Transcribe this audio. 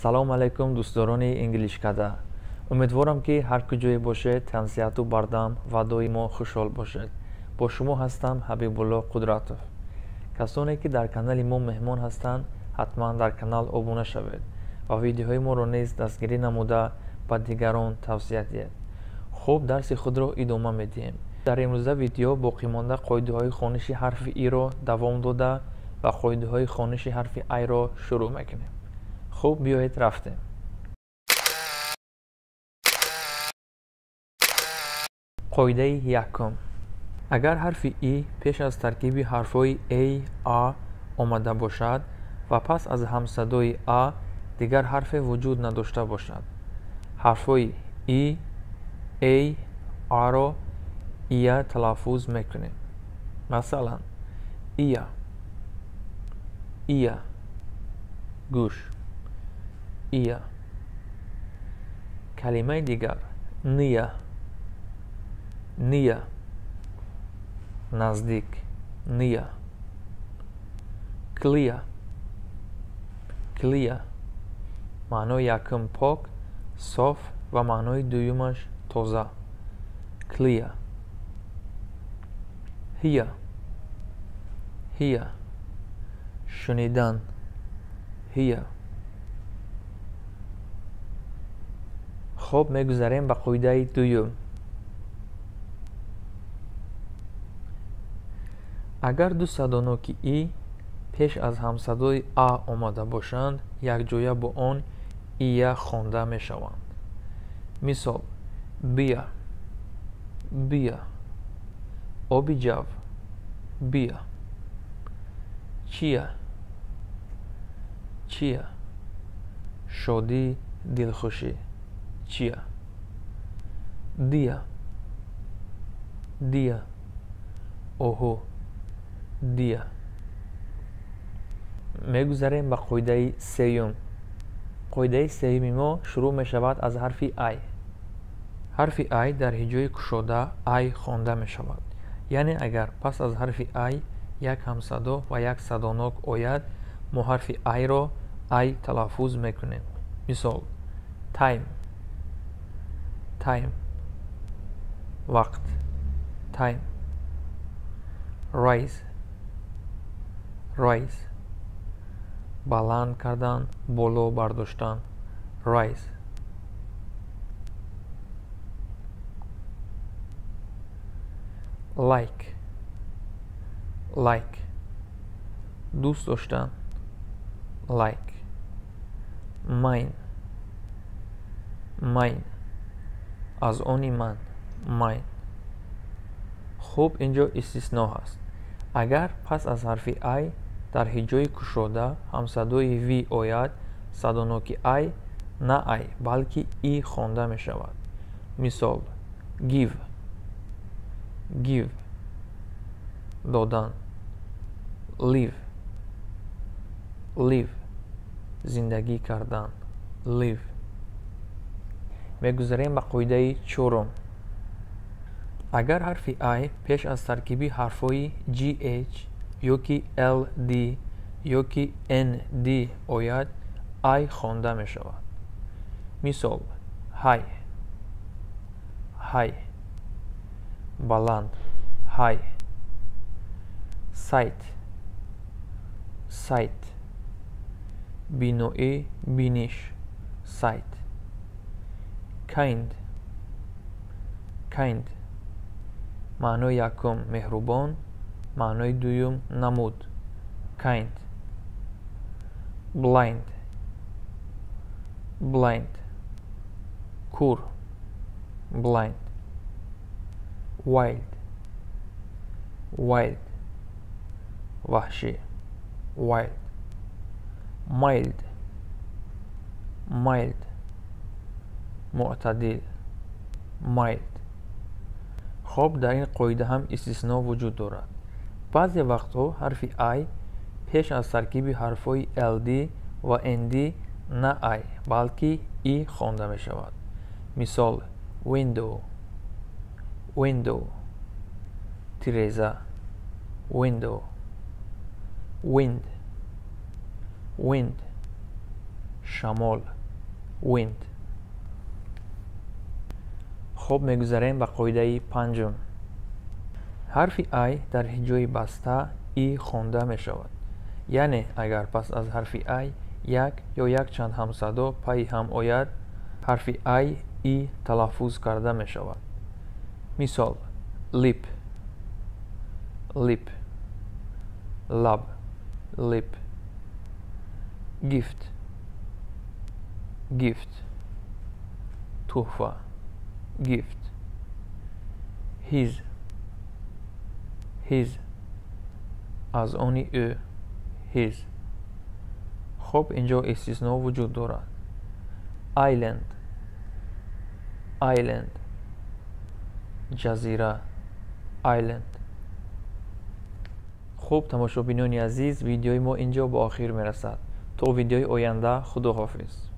Салом алайкум, дӯстдорони Инглишкада. Умедворам, ки ҳар куҷое бошед, тансиҳату бардам ва доимо хушҳол бошед. Бо шумо ҳастам Ҳабибулло Қудратов. Касоне, ки дар канали мо меҳмон ҳастанд, ҳатман дар канал обуна шавед ва видеоҳои моро низ дастгирӣ намуда, ба дигарон тавсия диҳед. Хуб, дарси худро идома медиҳем. Дар имрӯза видео боқимонда қоидаҳои хониши ҳарфи иро давом дода ва қоидаҳои хониши ҳарфи айро шурӯъ мекунем. Хуб, биёед, рафтем. Қоидаи якум: агар ҳарфи и пеш аз таркиби ҳарфҳои а, а омада бошад ва пас аз ҳамсадои а дигар ҳарфе вуҷуд надошта бошад, ҳарфҳои и, а, аро ия талаффуз мекунем. Масалан, ия, ия, гӯш, ия. Калимаи дигар: ния, ния, наздик, ния. Clear, clear, маънои якум пок, соф ва маънои дуюмаш тоза, clear. Hear, hear, шунидан, hear. Хуб, мегузарем ба қоидаи дуюм. Агар ду садоноки и пеш аз ҳамсадои а омада бошанд, якҷоя бо он ия хонда мешаванд. Мисол: beer, beer, оби ҷав, beer. Cheer, cheer, шодӣ, дилхушӣ, cheer. Deer, deer, оҳу, deer. Мегузарем ба қоидаи сеюм. Қоидаи сеюми мо шурӯъ мешавад аз ҳарфи ай. Ҳарфи ай дар ҳиҷои кушода ай хонда мешавад, яъне агар пас аз ҳарфи ай як ҳамсадо ва як садонок ояд, мо ҳарфи айро ай талаффуз мекунем. Мисол: time, time, вақт, time. Raise, raise, баланд кардан, боло бардоштан, raise. Like, like, дӯст доштан, like. Mine, mine, аз они ман, mine. Хуб, инҷо истисно ҳаст. Агар пас аз ҳарфи ай дар ҳиҷои кушода ҳамсадои в ояд, садоноки ай на ай, балки и хонда мешавад. Мисол: give, give, додан. Live, live, зиндагӣ кардан, live. Мегузарем ба қоидаи чорум. Агар ҳарфи ай пеш аз таркиби ҳарфҳои gh ё ки ld ё ки нд ояд, ай хонда мешавад. Мисол: high, high, баланд, high. Sight, sight, биноӣ, биниш, sight. Kind, kind, маънои якум меҳрубон, маънои дуюм намуд, kind. Blind, blind, кур, blind. Wild, wild, ваҳшӣ, wild. Mild, mild, мӯътадил, mild. Хоб, дар ин қоида ҳам истисно вуҷуд дорад. Баъзе вақтҳо ҳарфи ай пеш аз таркиби ҳарфҳои ld ва нд на ай, балки и хонда мешавад. Мисол: window, window, тиреза, window. Wind, wind, Шамол, wind. Хуб, мегузарем ба қоидаи панҷум. Ҳарфи I дар ҳиҷои баста и хонда мешавад. Яъне агар пас аз ҳарфи I як ё якчанд ҳамсадо пайи ҳам ояд, ҳарфи I и талаффуз карда мешавад. Мисол: lip, lip, лаб, lip, gift, gift, туҳфа, gift, his, his, аз они ӯ, his. Хуб, инҷо истисно вуҷуд дорад. Island, island, ҷазира, island. Хуб, тамошобинони азиз, видеои мо инҷо ба охир мерасад. То видеои оянда, худоҳофиз.